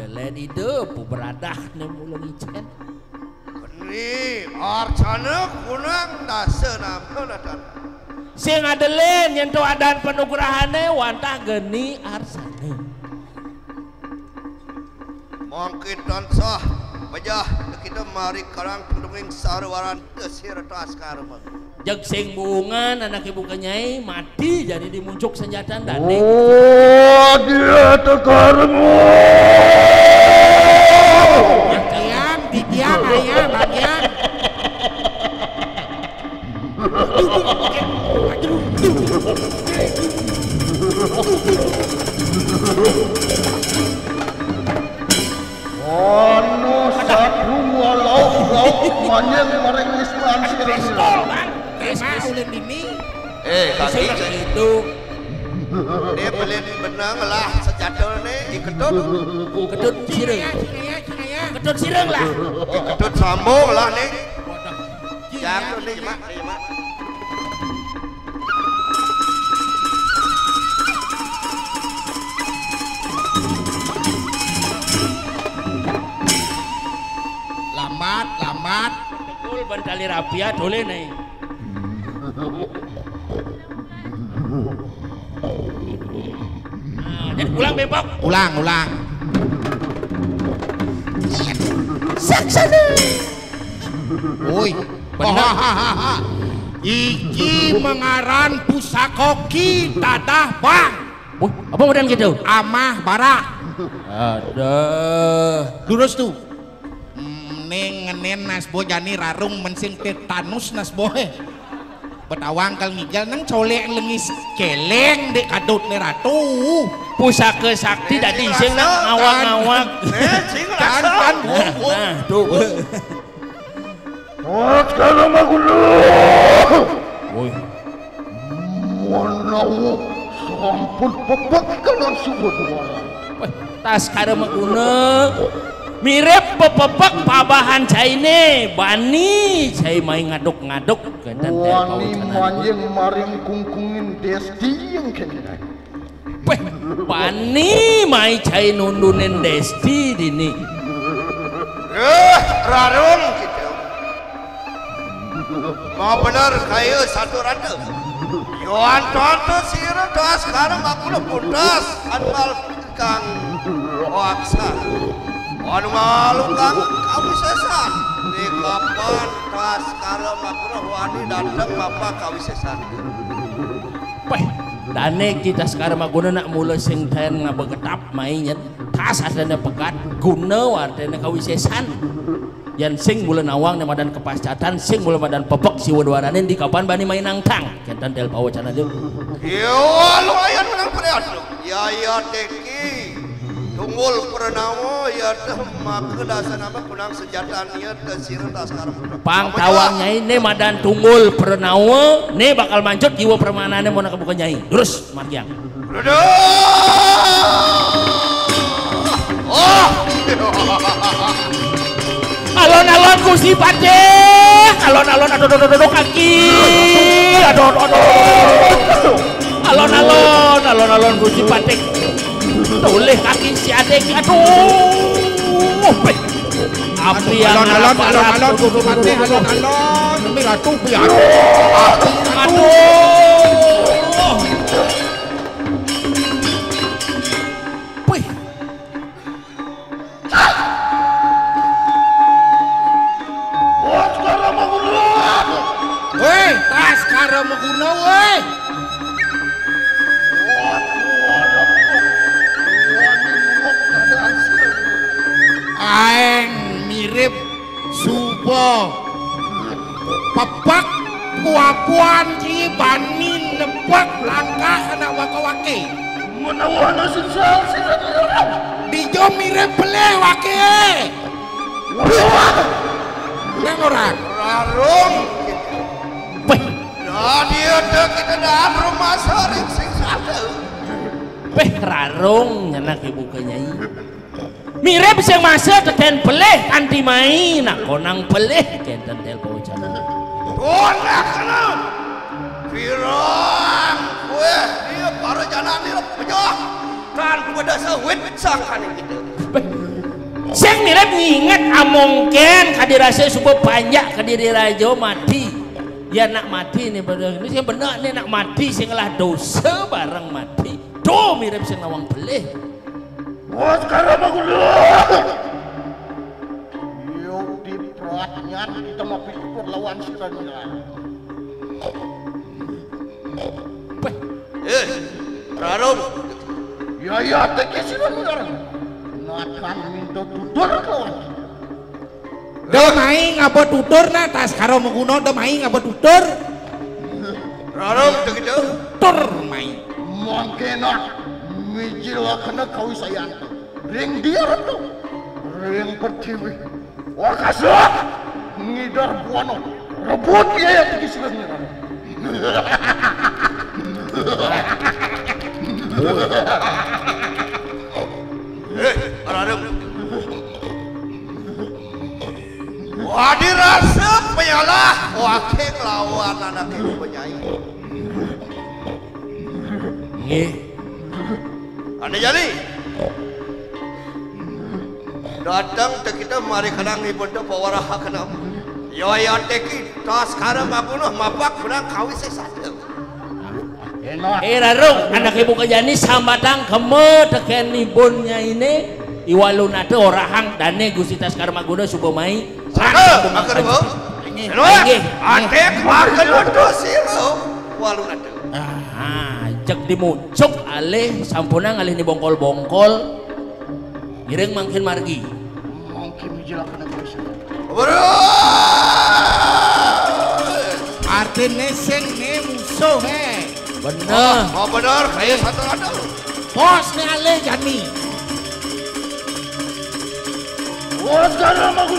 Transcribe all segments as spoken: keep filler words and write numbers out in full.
Lén ida peberadah né mula ngicén. Geni arcana kunang dasa nama natan. Sing adelén yén to adan panugrahané wantah geni arcana. Mangkin tansah bejah kita mari karang tundunging saruwaran tesir tas karma. Jeg sing buungan anaké buka nyai mati jani di muncuk senjatan dané. Oh, dia tekarmu. Bagian, bagian, ayah, bagian. Ana satu lauk-lauk manyang maring wisman sira. Pistol, Bang. Pistol ulin dini. Eh, kaki. Itu. Dia beli benang lah senjata ni, iketut. Ketut sireng. Cingaya, cingaya, cingaya. Ketut sireng lah. Iketut sambung lah ni. Waduh. Jangan ni, Mak. Ni, Mak. Lambat, lambat. Betul, ban tali rapia, toleh, nih. Nah, jadi ulang, Bepok. Ulang, ulang. Saksana. Woi, bener. Iki mengaran pusaka ki tadah bang. Wah, apa kemudian gitu? Amah bara. Aduh. Lurus tuh. Hmm, ning ngenen nasbo jani rarung mensing tetanus nasbo, eh. Betawang kal ngigel nang colek lengis keleng dek kadut ne ratu. Pusaka sakti dadi sing nang ngawak-ngawak. Eh, sing kan, rasa. Kan. Nah, nah, tuh. Sekarang aku lu. Woi. Manawa sampun pepek kalian suwun. Wah, tas kada maguna. Mirip pepepek pabahan cainé, bani cai mai ngaduk-ngaduk. Wani manjing maring kungkungin desti yang kena. Peh, bani mai cai nundunin desti dini. Eh, rarung kita. Mau bener kaya satu rata. Yoan tonto sira tas sekarang aku puntas anwal kang waksa. Anwal kang kami sesat. Di kapan tas sekarang aku wani datang apa kami sesat. Peh, dane kita sekarang maguna nak mula sing ten ngaba getap mai nyet. Tas adane pegat guna wartene kawisesan. Yan sing mula nawang ne madan kepascatan, sing mula madan pepek siwa duarane di kapan bani main nangtang. Kenten del pawacana dia. Yo, lumayan menang pada anu. Ya, ya, teki. Tunggul Purnawa, ya, teh, maka dasar nama kunang senjata niat dan sira tas karma. Pang tawang nyai ne madan Tunggul Purnawa, ne bakal mancut jiwa permanane mau nak buka nyai. Terus, margiang. Oh. Alon-alon Gusti Patih, alon-alon aduh, aduh, aduh, aduh, kaki, aduh, aduh, aduh. Alon-alon, alon-alon Gusti Patih. Toleh kaki si adik, aduh. Api yang alon-alon, alon-alon Gusti Patih, alon-alon demi ratu pian. Aduh. Wih. Woi, tas kara maguna, woi. Aeng mirip suba pepek puapuan ki bani nepek langkah anak waka-wake. Menawa ana sing salah, sing salah. Dija mirip pelih wake. Nang orang. Rarung. Weh. Nah, dia ada kita dalam rumah sering sing salah. Weh, rarung nyanak ibu ke nyai. Mirip sing masa teken pelih kanti mai nak konang pelih kenten del bocana. Tuan nak kena. Pirang kue dia para jalan ni lah pejah. Kan pada sawit sangkan kita. Sing mirip nginget amongkén kadirasa suba panjak kadiri raja mati. Ya nak mati né bener. Ini sing bener né nak mati sing ngelah dosa bareng mati. Tuh mirip sing nawang pelih. Wah, sekarang aku dulu. Yuk di perhatian kita mau pikir lawan si Rani. Weh, eh, Rarum. Ya, ya, teki sira ngarang. Nakan minta tutur kawan. Da mai ngaba tutur na tas karo maguna da mai ngaba tutur. Rarum teki tu. Tur mai. Mangkena mijilakana kawisayan. Ring dia ratu. Ring pertiwi. Wakasa ngidar buana rebut biaya pergi sila ngira. Eh, Raden. Wadi rasa penyalah wakil lawan anak ibu penyair. Nggih. Anda jadi. Datang teh kita mari kenang ibu tu pawaraha kenam. Yo yo teki tas kara magunah mapak benang kawis sesat. Eh Rarung, anak ibu kejani sambatang kema teken ibun nyaine iwalunata orahang dane Gusti Taskar Maguna suba mai. Maka, maka dua. Inggih. Atek maka nutu sira walunata. Ah, cek dimucuk alih sampunang alih ni bongkol-bongkol. Ngiring mangkin margi. Mangkin mijilakana Gusti. Artine sing ne musuh he. Bener. Oh, bener, kaya satu ada. Bos ne alih jani. Wah, sekarang aku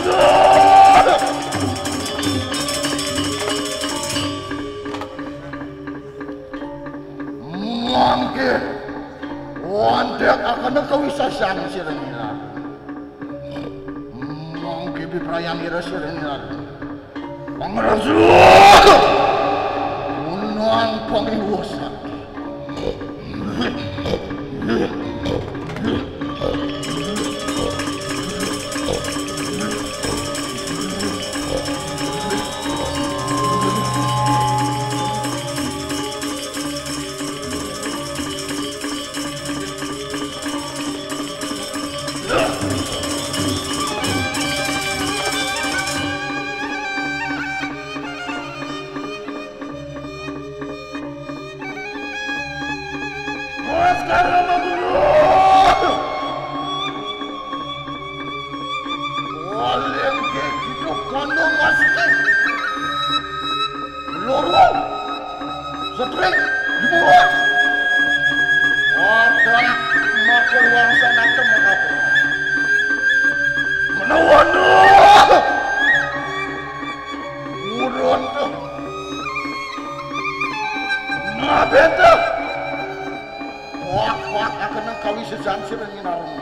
mangke wandek akan kawisasan sira ngira. Mangke biprayan ira sira ngira. Pangrasu! Menang pangiwasan. Sekarang aku Waleng ke hidup kandung masih. Loro. Setrik dibuat. Wadah makul wangsa nata mengapa. Menawan. Urun tu. Ngabenta. Wah, wah, akan nang kawisesan sira nyinarung.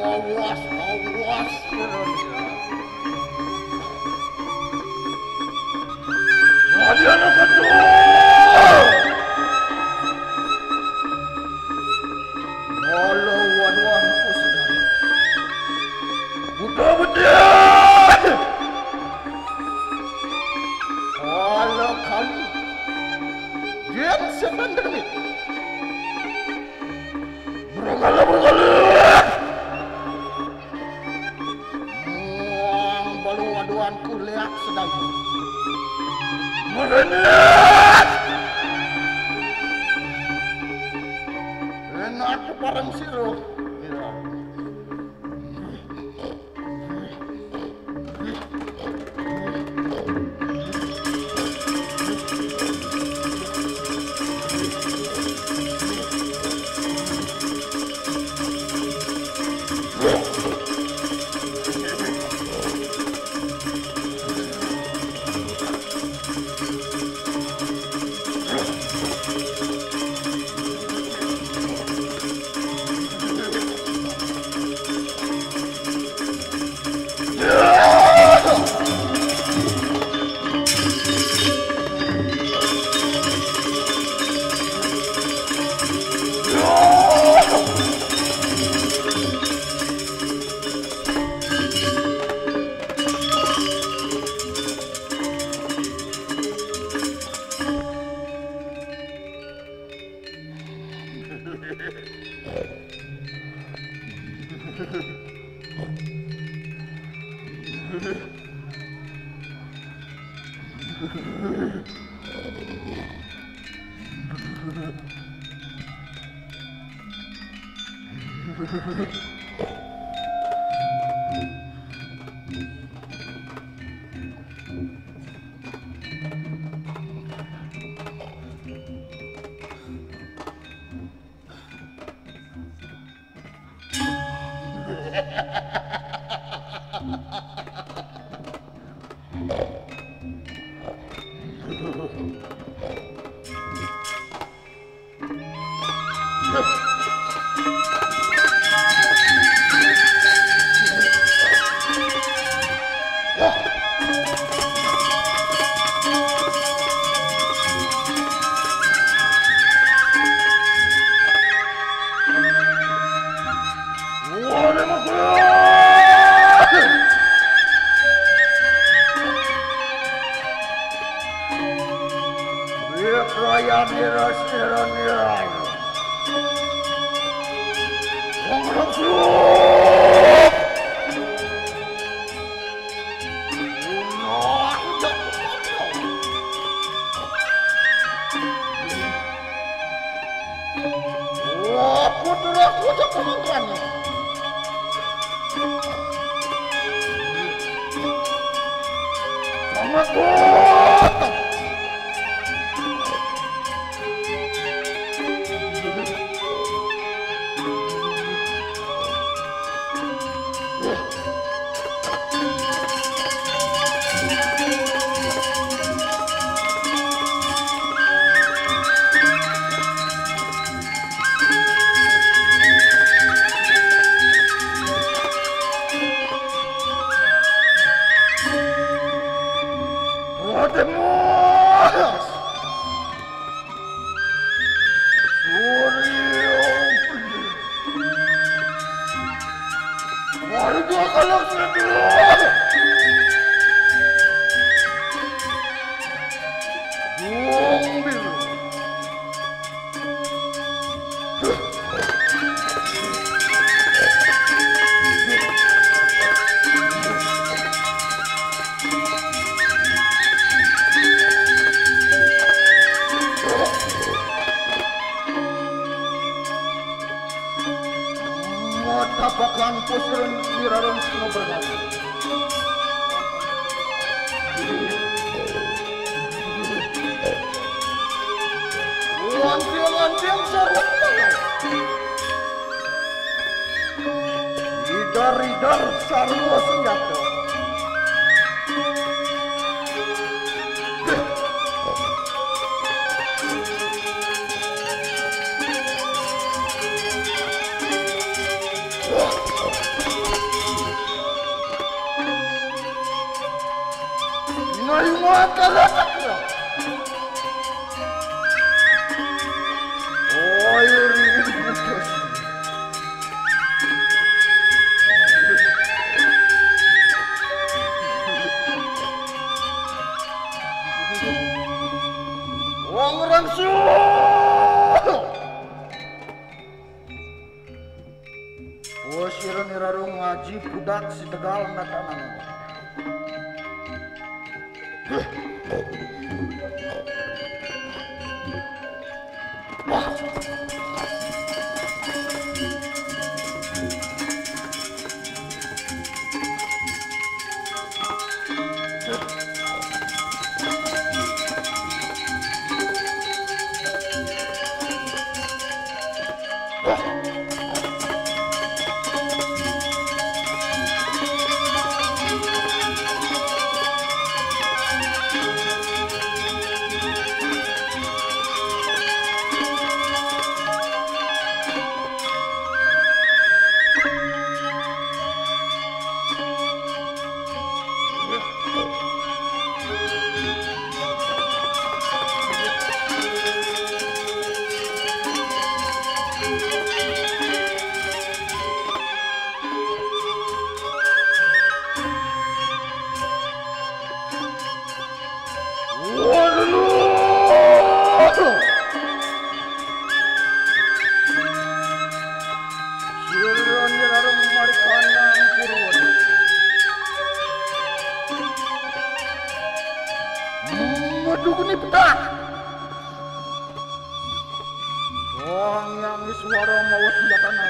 Awas, awas, kira-kira. Raja Nakata! Walau waduan ku sedari. Buta bedia! Walau kali. Jen setan demit. Berkala, berkala! Muang balu aduan kuliak sedang. Merenyit! Aku pareng sira. Raya nira sira nira. Wong rong surup. Guna aku jatuh. Wah, putra aku jatuh mantranya. Selamat datang. Raden Mas! Suryo Putri. Warga kalau sedih. Buang biru. Matapakan pusiran dirarang singa bergaya. Lantiang-lantiang sarwa. Idar-idar sarwa senjata. Ngayu mata letak. Ayo rindu putus. Wong rengsu. Wah, sira niraro ngaji budak si tegal natanan. Wah. Suara mawa senjatane.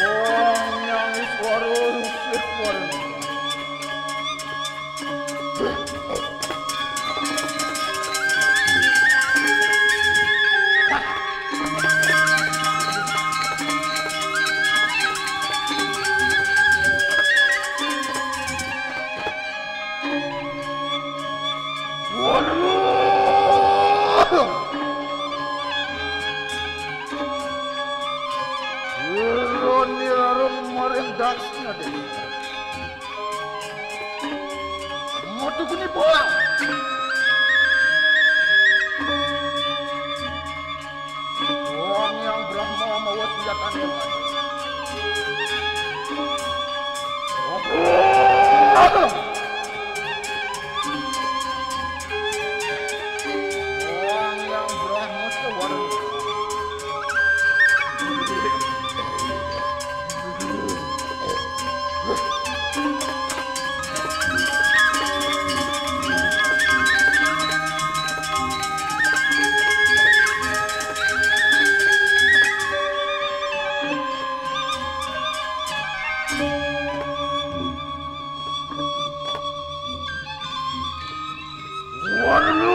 Wong nyanyi suara rusih suara. Waduh! Roni rarung maring daksina deh. Metu geni bola. Wong yang Brahma mawa senjatane. Wong yang Brahma sewara. Waduh!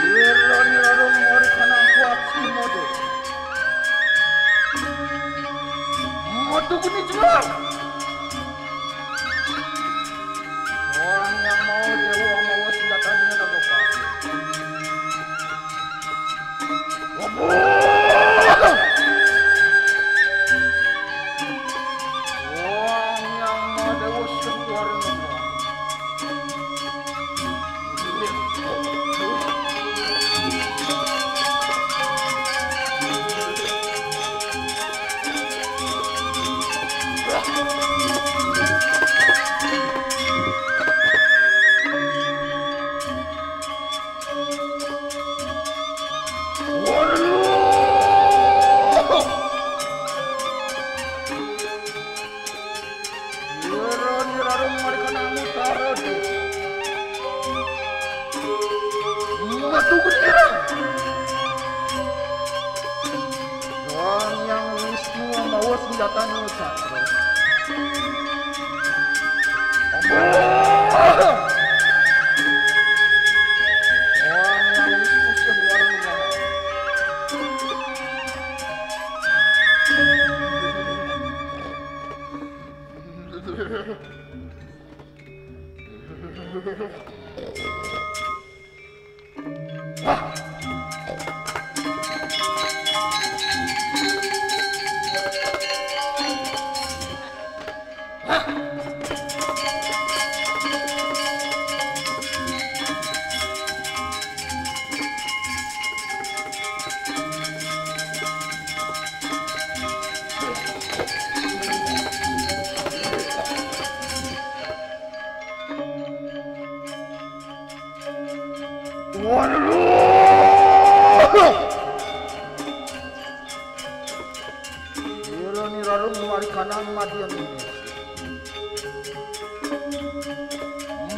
Wirani rarung mari kanang kuat si mode. Metu geni jelas. Orang yang mau dewa mau senjatanya kagak pakai. Wong yang mau dewa sing kuarin. Wirani rarung marikana mutara. Metu geni rarung. Sang Hyang Wisnu mawa senjatane cakra. Sang Hyang Wisnu sing warna. Waduh! Wirani rarung marikanan madian ini.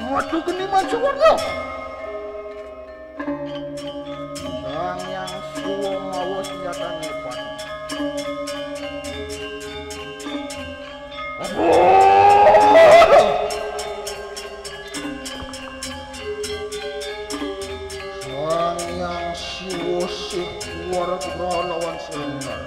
Metu geni mancu warga. Sang Hyang Suwa mawa senjatane pati. Sang Hyang Siwa sing kuwara lawan sing bener.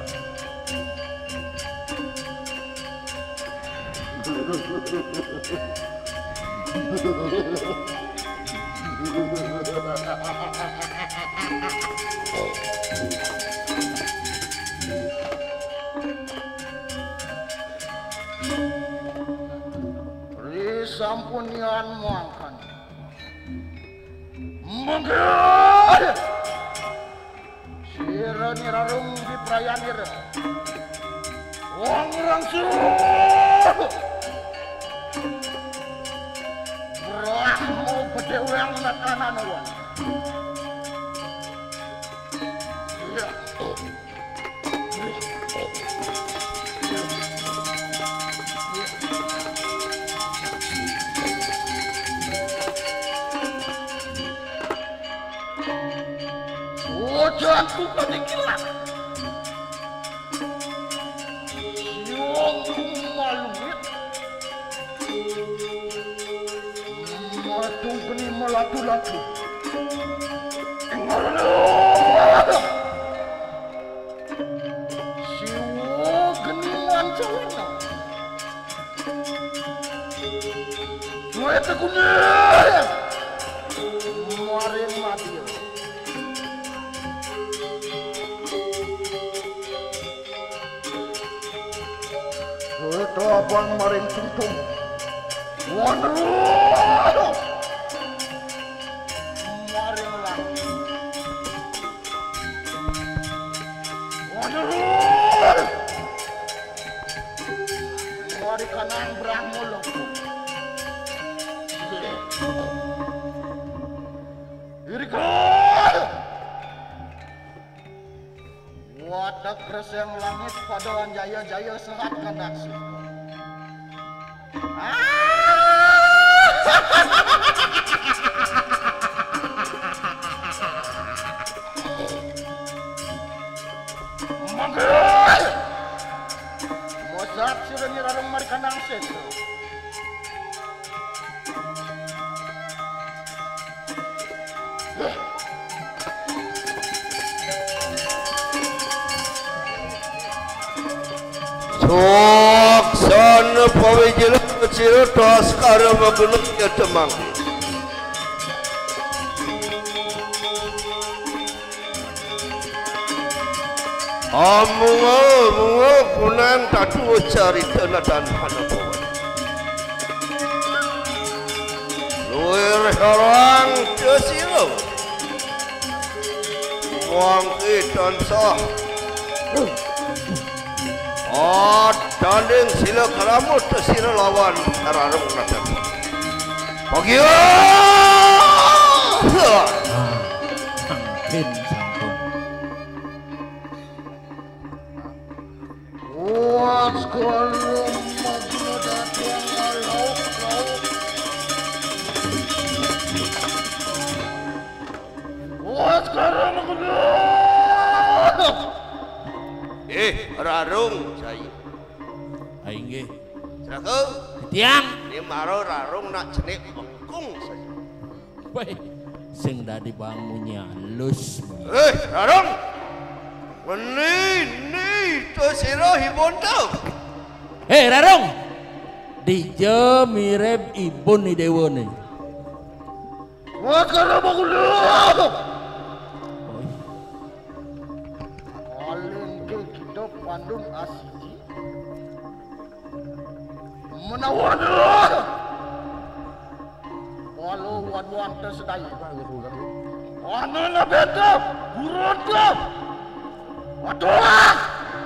Ri sampun yan mangkan. Mangkan. Sira nirarung diprayanira. Wong rangsu. Brahmu bedewang nekanan wong. Iya. Sekunder. Maring madya. Tetapang maring tungtung. Waduh. Maring langit. Waduh. Mari kanang brahmo loku. Irika. Wadak reseng langit pada anjaya-jaya sehat kandak suka. Ah! Mangga. Mosat sira nyirarung mari kanang setu. Suksana pawijil cira taskara magunung ya temang. Amunga, munga kunang tatu carita nadan hanabawan. Luir harang cesira. Wangke tansah. Atanding sila keramu tesira lawan kararung nadan. Pagia. Ah, sampun, sampun. Wah, sekarang magna datang lauk-lauk. Wah, sekarang magna. Eh, rarung saya. Ah, inggih. Seraku. Tiang. Ini maro rarung nak cenik bengkung saja. Wéh, sing dadi bangunnya alus. Eh, Rarung. Meni, ni, to sira ibun to. Hé, Rarung. Dija mirib ibun Idéwané. Wah, karo bangunnya. Paling ke kita pandung asiji. Menawa ada. Walau wan-wan tersedaya. Anana beta, gurun tu. Waduh.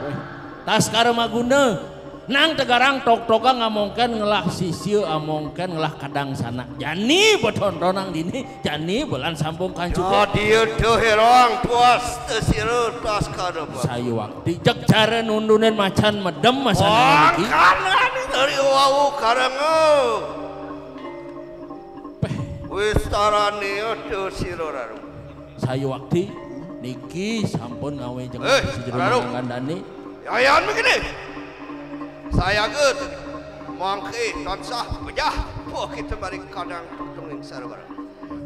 Wéh, taskara maguna. Nang tegarang toktoka ngamongken ngelah sisia, amongken ngelah kadang sanak. Jani betontonang dini. Jani belan sambung kancuke. Jadi utuh irang puas tesira taskara. Sayuwakti jeg cara nundunin macan medem masane niki. Mangkana dari wau karanga. Péh. Wistarane utuh sira Rarung. Sayuwakti niki sampun ngawe jeng. Eh, sejero Rarung. Ngandani. Yayan begini. Sayaga mangke tansah pejah puh kita mari kadang tunging sarwa.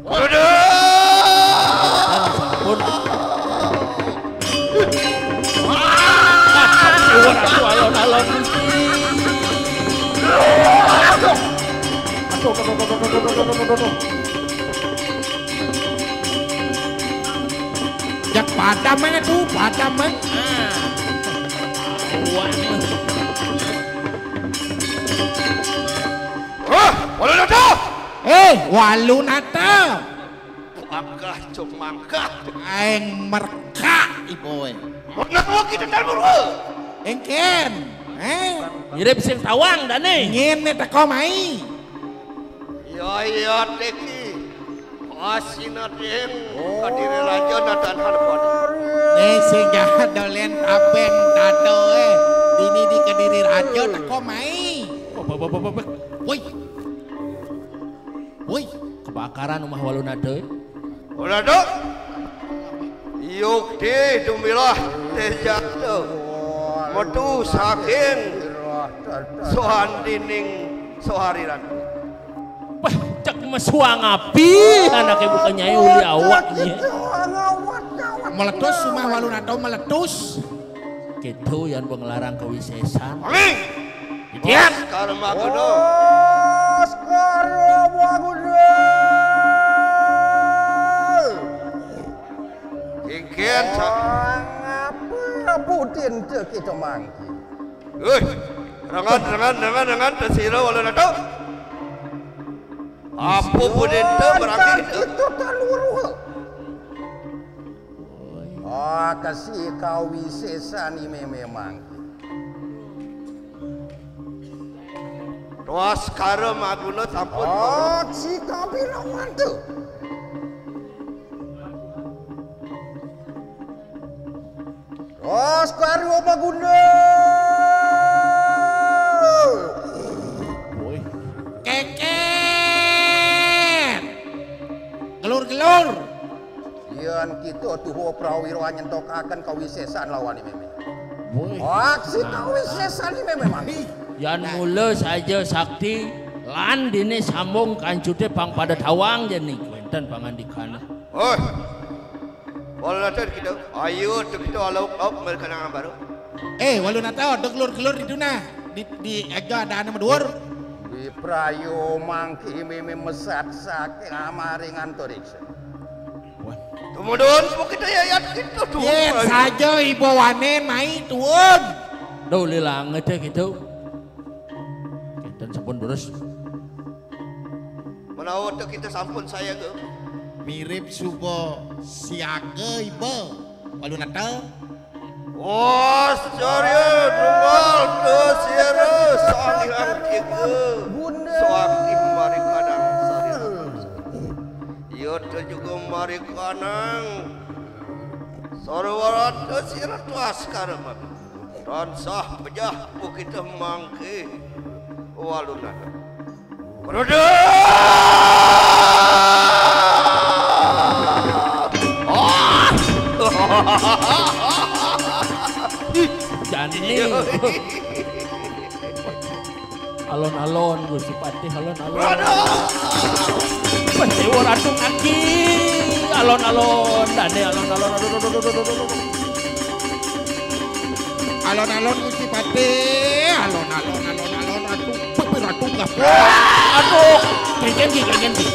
Waduh! Sampun. Wah, aduh, alon-alon. Aduh, aduh, aduh. Jak padam aja tuh, padam aja. Wah, waduh, aduh. Eh, Walunata. Mangkah, cuk, mangkah. Aing merkak, iboy. Menawa kita tan murwa. Engken. Eh? Mirip sing tawang, dane. Ngene teko mai. Iya, iya, teki. Asina ding. Oh. Kadiri raja natan harpan. Nih sing jahat dolen taben dado, eh. Dini di Kediri Raja teko mai. Woi. Woi, kebakaran umah Walunada. Walunada. Yukti dumilah tejata metu saking sohandining sohariran. Wah, cek mesuang api anake bukan nyai uli awaknya. Meletus umah Walunada meletus. Gitu yang ngelarang kewisesan. Amin. Tiang. Karma kudu. Baskara Waguna. Kengken sa- Ngapa budin teu kita mangkin? Hei, rangan, rangan, rangan, rangan, teu sira Walunata. Apa budin teu berarti kita? Kita taluruh. Ah, kasih kau wisesan ni memang. Tuas kara maguna sampun. Ah, si kabilangan tu. Tuas kara maguna. Woi. Keket. Gelur-gelur. Yén kita tuhu prawira nyentokaken kawisésan lawan ni mémé. Woi. Aksi kawisésan ni mémé mangkin. Yan mula saja sakti lan dini sambung kancuté pang pada tawang jani wénten pangandikané. Oi. Walunata kita, ayo tu kita alauk-lauk mereka nang baru. Eh, Walunata, ada gelur-gelur di duna. Di, di ega ada anu meduur. Di prayo mangki mémé mesat saking amaring antariksa. Wah. Tumudun, kita ya, ya, kita tuh. Yén saja ibu wanen mai tuun. Duh, lilangé téh gitu. Kinten sampun durus. Menawa teu kita sampun sayaga. Mirip suba siaga iba. Walunata. Oh, sarya tunggal teu sira salihang tiga. Sakti mari kadang sarira. Iya teu juga mari kanang. Sarwa teu sira tuas karep. Tansah pejah bukit mangki. Walunata. Roda! Oh! Jani. Alon-alon Gusti Patih, alon-alon. Roda! Pandewa Ratu kaki. Alon-alon, dane alon-alon. Aduh, aduh, aduh. Alon-alon Gusti Patih, alon-alon, alon-alon, aduh, Gusti Ratu gaplok. Aduh, kengken ki, kengken ki.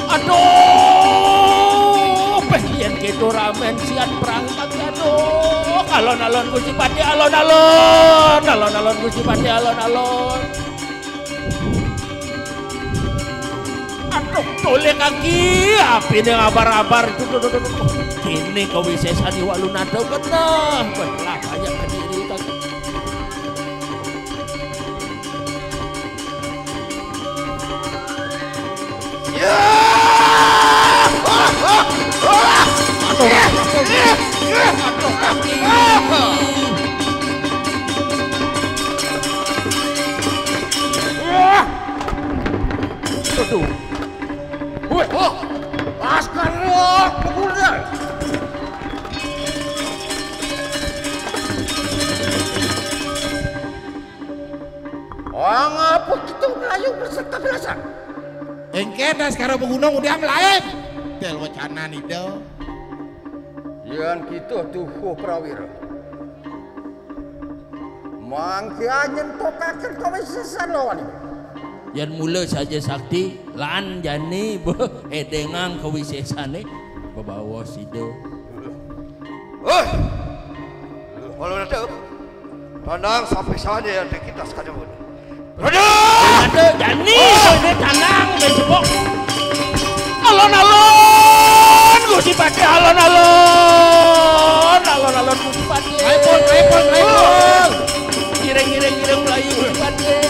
Aduh, péh yén kéto ramén siat perang kaki, aduh. Alon-alon Gusti Patih, alon-alon, alon-alon Gusti Patih, alon-alon. Aduh, tolih kaki, apiné ngabar-abar. Duh, duh, duh, duh, duh. Kéné kawisésan Walunata genah, genah banyak kadiri kaki. Ya! Aduh, aduh, aduh, kaki. Aduh. Woi, oh, Baskara Waguna. Ngapa kita melayu berserta belasan? Engké Baskara Waguna ngudiang lain. Tel wacanan ida. Yén kita tuhu prawira. Mangké nyentokaken kawisésan lawan ibu. Yén mula saja sakti, lan jani, beuh, édéngang kawisésané, bebaos sida. Héh! Kalau ada, tenang sampai saja yang kita sekadar. Aduh! Aduh, jani, ini tanang, udah jebok. Alon-alon, Gusti Patih, alon-alon. Alon-alon, Gusti Patih. Raipun, raipun, raipun. Giring, giring, giring, melayu, Gusti Patih.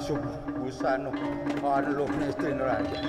Sub busano, anu, luh, nestrin raja.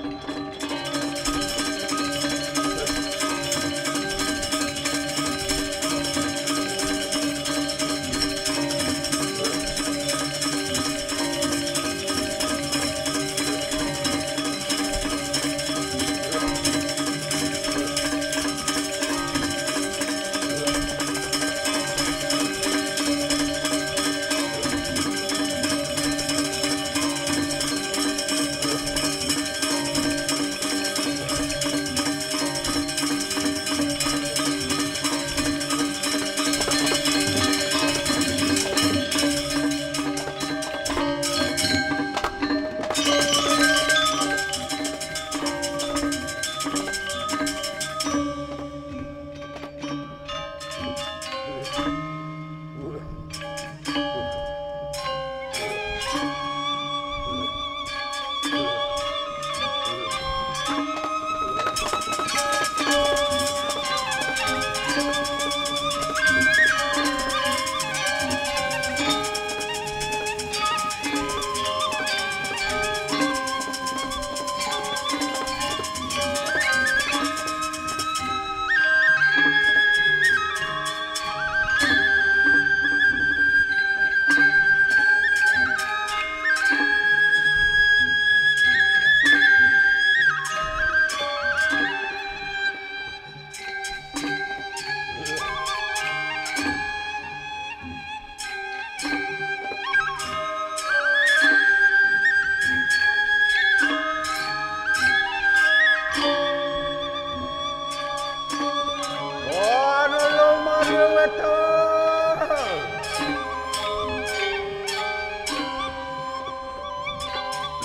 Anu lo Mario Weto.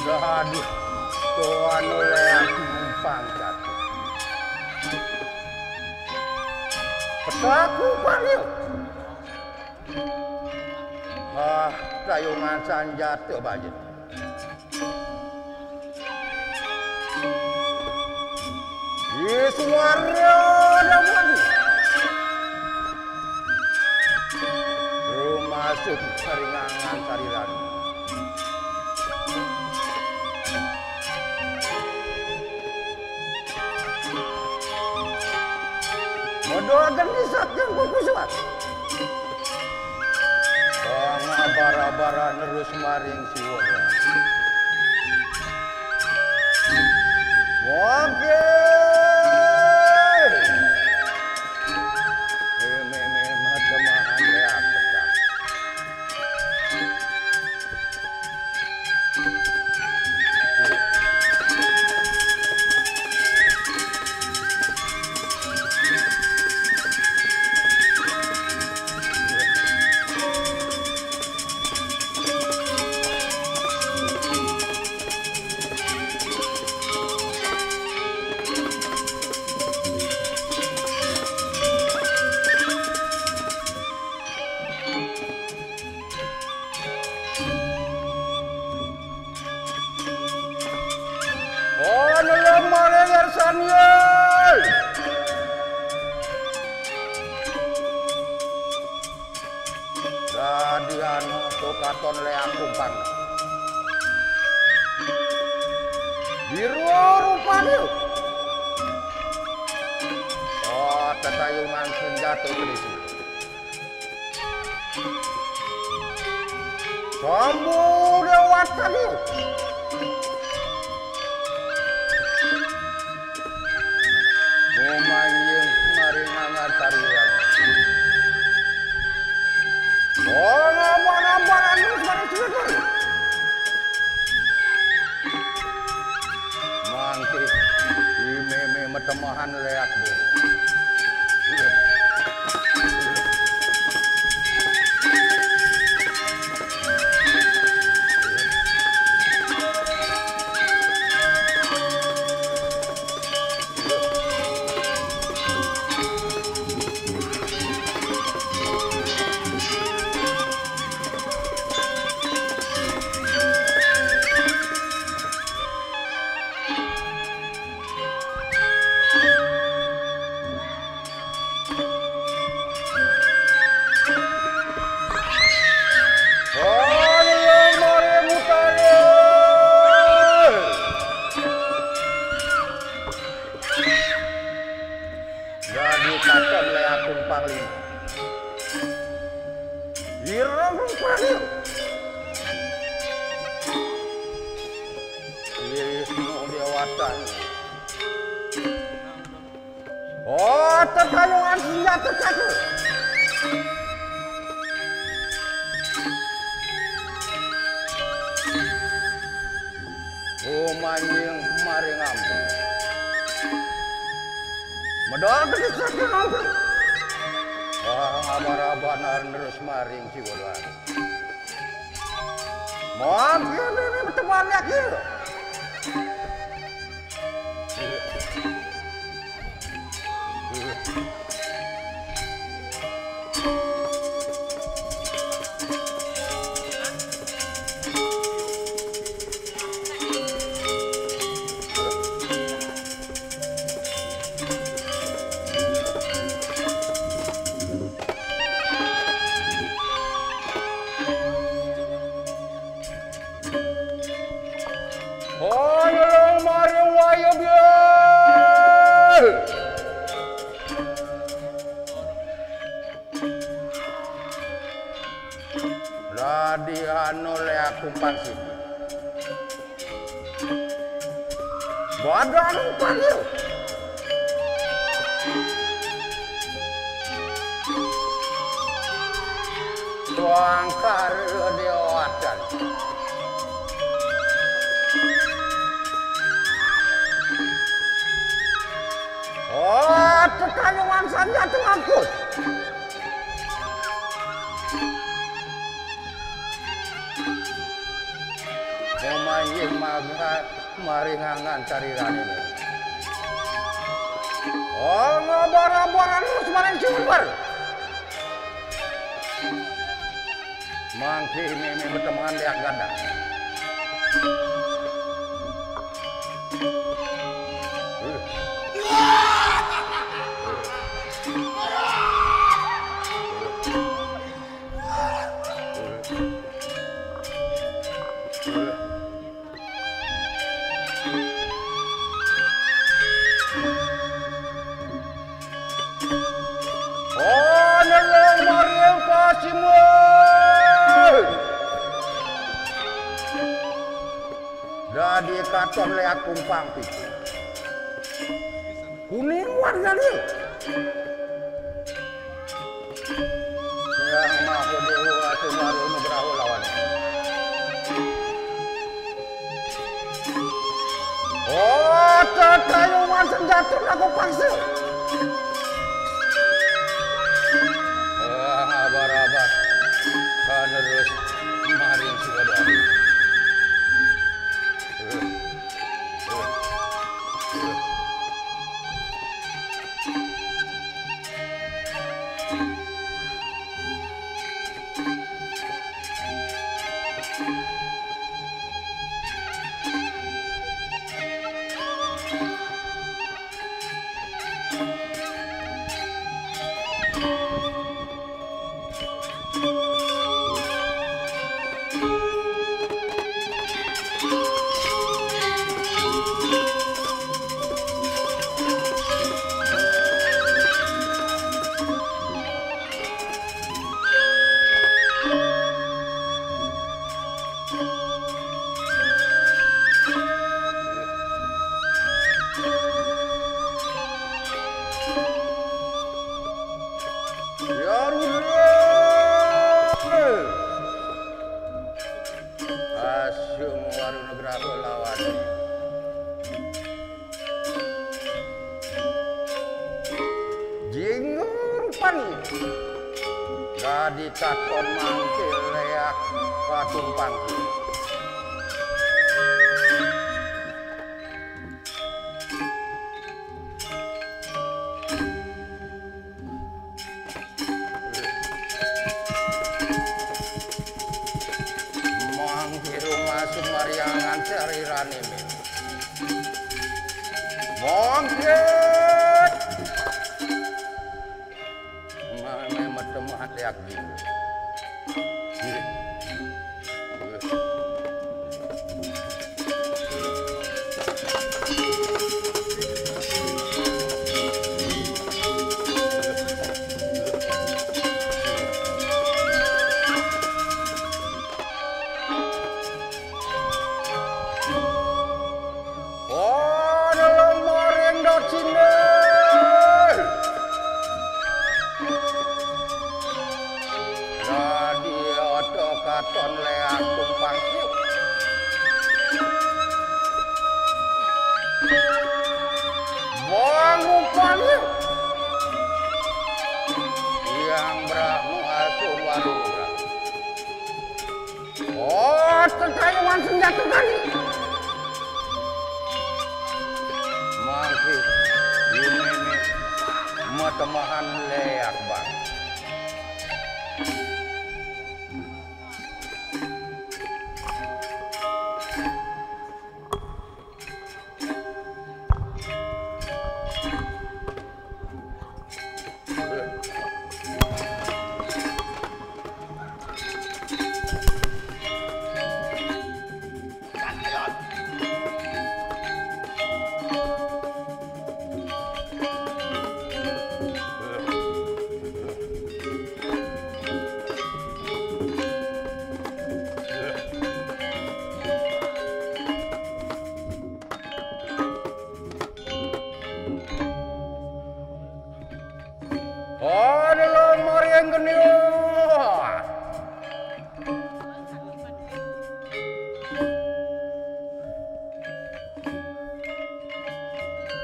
Dah aduh, tuan oleh aku pangkat. Petaku paling. Ah, kayungan sanjata baja. Di suara dawan. Rumasuk saringangan sariran. Modo agen di satjang kukusuat. Pangabara-bara nerus maring siwara. Wage! Meme matemahan leak petak. Oh, nelong maring ngersani. Dadi anu to katon leak kumpang. Biru rupane. Oh, tetayungan senjata keris. Sambu Dewata ni. Mumanjing maring angan tarian. Oh, ngapa-ngapa anu pada sudah. Mangke, meme matemahan leak, Bu. Katanya. Oh, tetayungan senjata catur. Rumanjing maring ampun. Medal gede saking ampun. Wah, ngaba-ngaba nerus maring si Bodoan. Mangkin ini teman lagi. Oh, nyelong mari waya biar. Dadi anu leak kumpang sini. Badan panggil. Tuangkar dewatan. Oh, tetayungan sanjata angkut. Memanggih maga maringangan cariran ini. Oh, ngabar-abaran terus maring sumber. Mangki mimi betemangan liak gandang. Oh, nelong maril pasimul. Dadi katon leak kumpang pitu. Kuning warga dia. Yang Maha Dewa Sumaru Nugraha lawan. Oh, tetayungan senjata aku paksa. Ah, abar-abar. Kanerus maring si Godang. Ya Rudra. Asung Waru Nugraha lawan. Jingga rupan. Dadi katon mangkil leak katumpang. Mangkirung asuh mariangan sarirane, Min. Mangkir. Mame metem hati aku. Bang rupanya. Yang Brahma asuh warung Brahma. Oh, tetayuan senjata tadi. Mangke, ini nih, matemahan leak, Bang. Aduh, mari yang geni.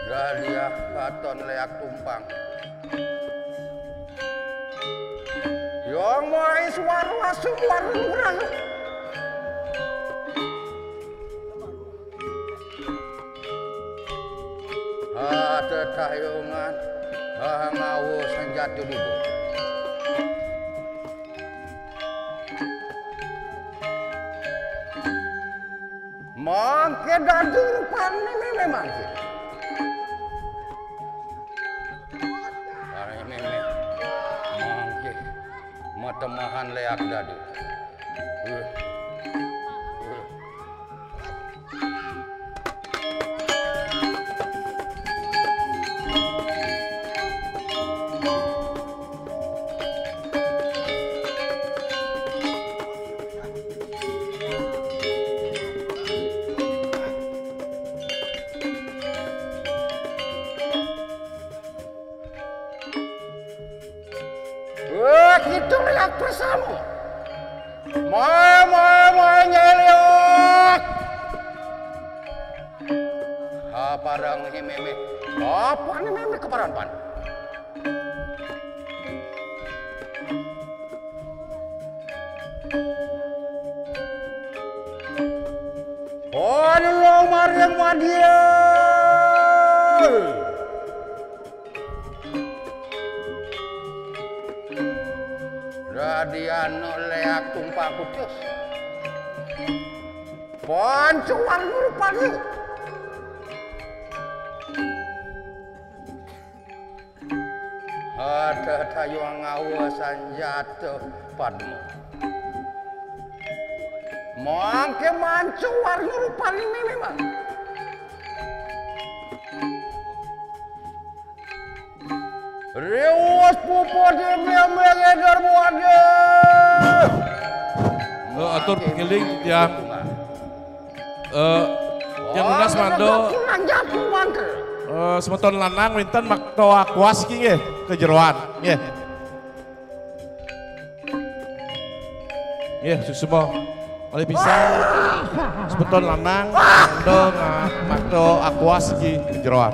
Dah dia katon leak tumpang. Yang mari suara suara murah. Ah, tetayungan. Ah, ngawu senjata dulu. Mangke dadi rupane meme mangke. Rupane meme mangke. Matemahan leak dadi. Uh. Uh. Wah, gitu leak bersama. Mae, mae, mae, nyai leak. Apa dang ini meme? Apa ini meme keparan pan? Oh, ini lo mari yang madia. Dadi anu leak tumpang kucus. Pancuan rupane. Ada tayuang ngawa sanjata padma. Mangke mancuan rupane memang. Riwus puput di mlembeng edar buada. Eh, atur ngiling tiang. Eh, yang lunas mando. Eh, semeton lanang winten makta akuas ki nggih, kejeroan nggih. Nggih, suksma. Malih pisan semeton lanang mangda nga-, makta akuas iki ka jeroan.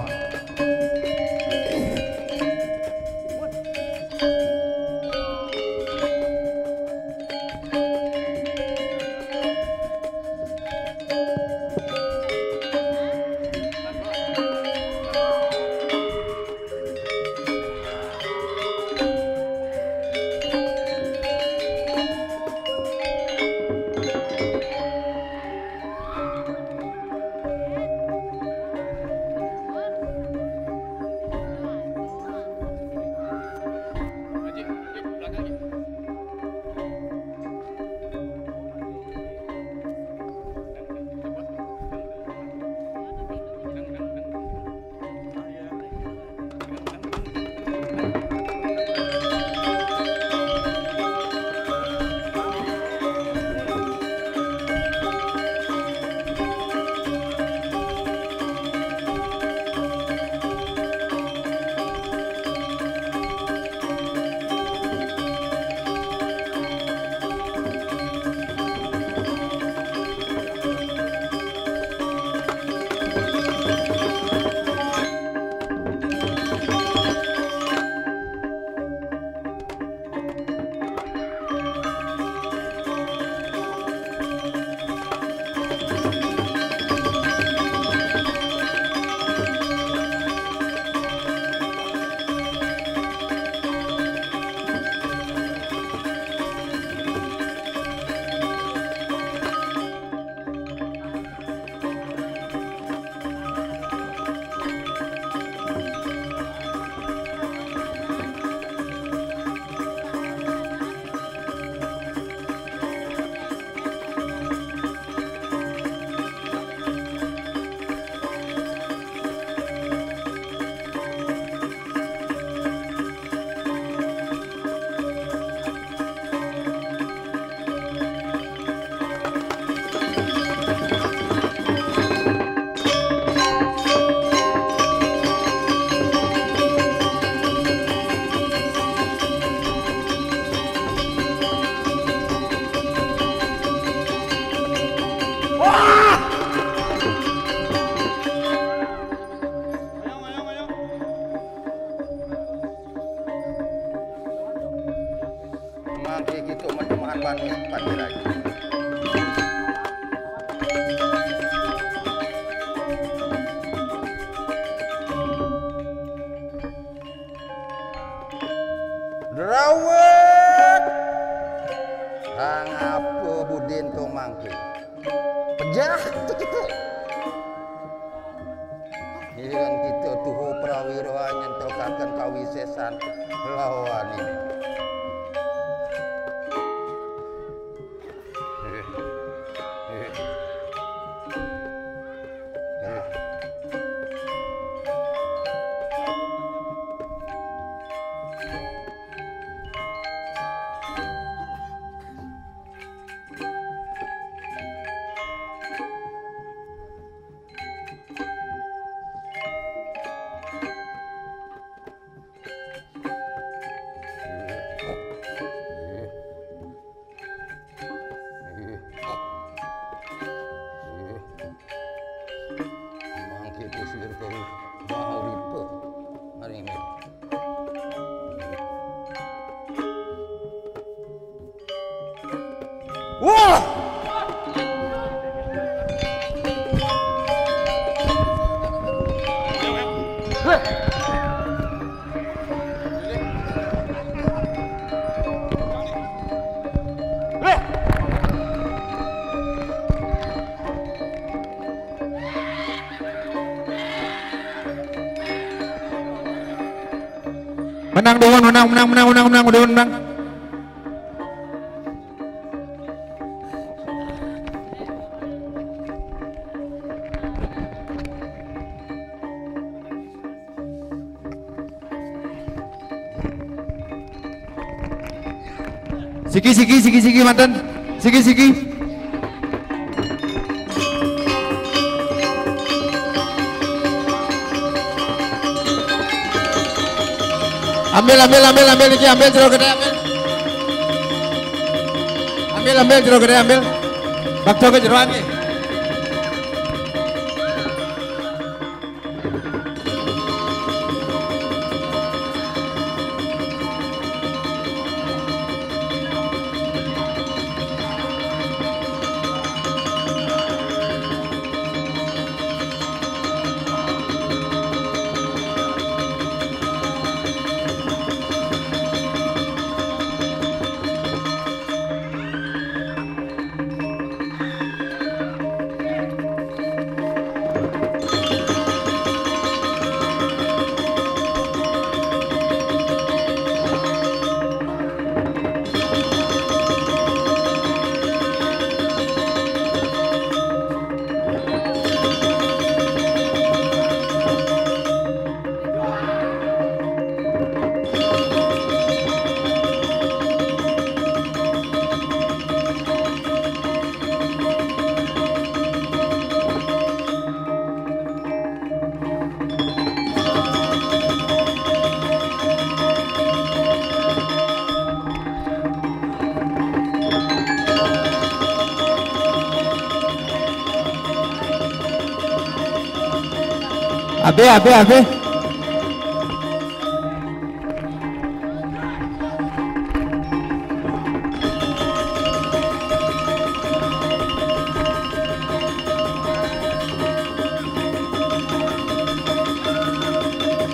Yén kita tuhu prawira nyentokaken kawisésan lawané. Mangké kusir kau mau ripe. Mari, mari. Wah! Menang dumun, menang, menang, menang, menang, menang, dumun, menang. Siki, siki, siki, siki, manten. Siki, siki. Ambil, ambil, ambil, ambil, niki, ambil jero gedé, ambil. Ambil, ambil jero gedé, ambil. Bakda ké jeroan, nggih. Abe, abe, abe.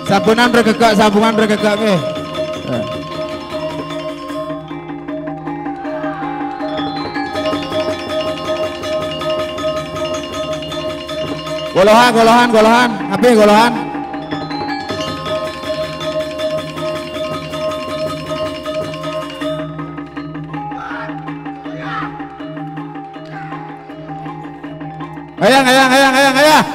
Sabunan regegak, sabunan regegak nggih. Golohan, golohan, golohan. Habis golohan. Hayang, hayang, hayang, hayang, hayang.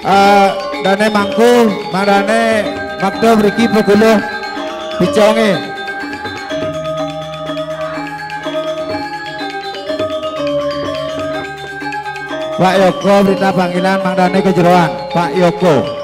Eh, dané mangku, mangdané makta mriki peguluh picongé. Pak Yoko, berita panggilan, mangdané kejeroan, Pak Yoko.